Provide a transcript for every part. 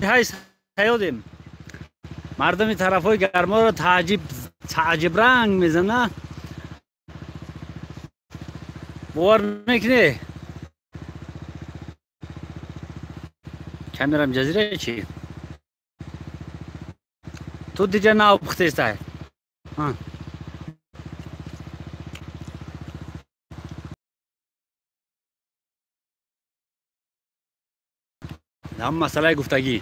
Ҳаёдем. Мардуми тарафҳои гарморо таъҷиб ранг мезана. Бовар мекунӣ? Камерам ҷазира чӣ? Ту диҷа нав пухтестай. Ҳам масъалаи гуфтагӣ.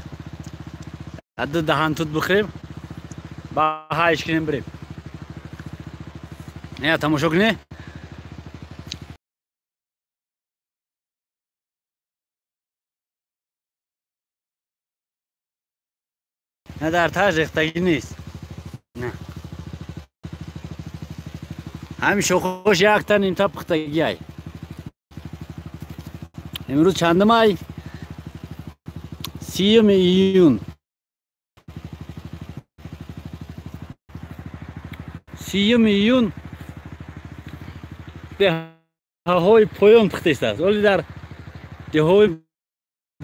Ду даҳан тут бихӯрем, ба ҳайш кунем бирем. Я тамошо кунӣ? На дар тааш рехтагӣ нест. Ҳамин шохош якта нимта пухтагиай. Имрӯз чандум ай? 30 июн. 30 июн деҳаҳои поён пухтаистааст. Оли дар деҳаҳои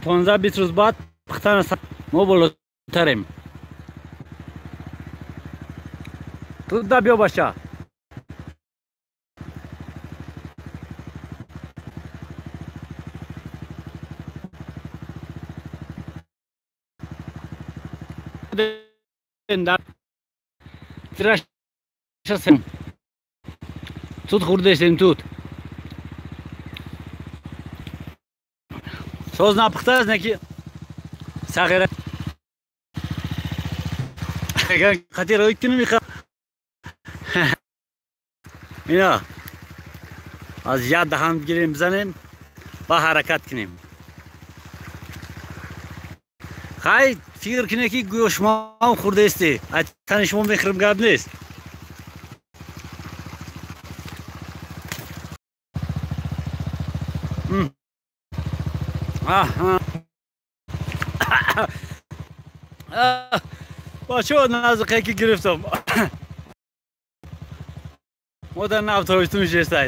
15-20 рӯз баъд пухтан мо болотарем. Туда биё бача. Тут хурдесем тут. Соз напухтааст неки сағира. Қатир ой кунем иха. Ина аз як даҳан бигирем бизанем ва ҳаракат кунем. Хай фикр кунед ки гӯё шумоам хурдаистӣ. Тани шумо мехӯрем гап нест. Бачаҳо назиқе ки гирифтам. Мо дар нав тобистон шестай.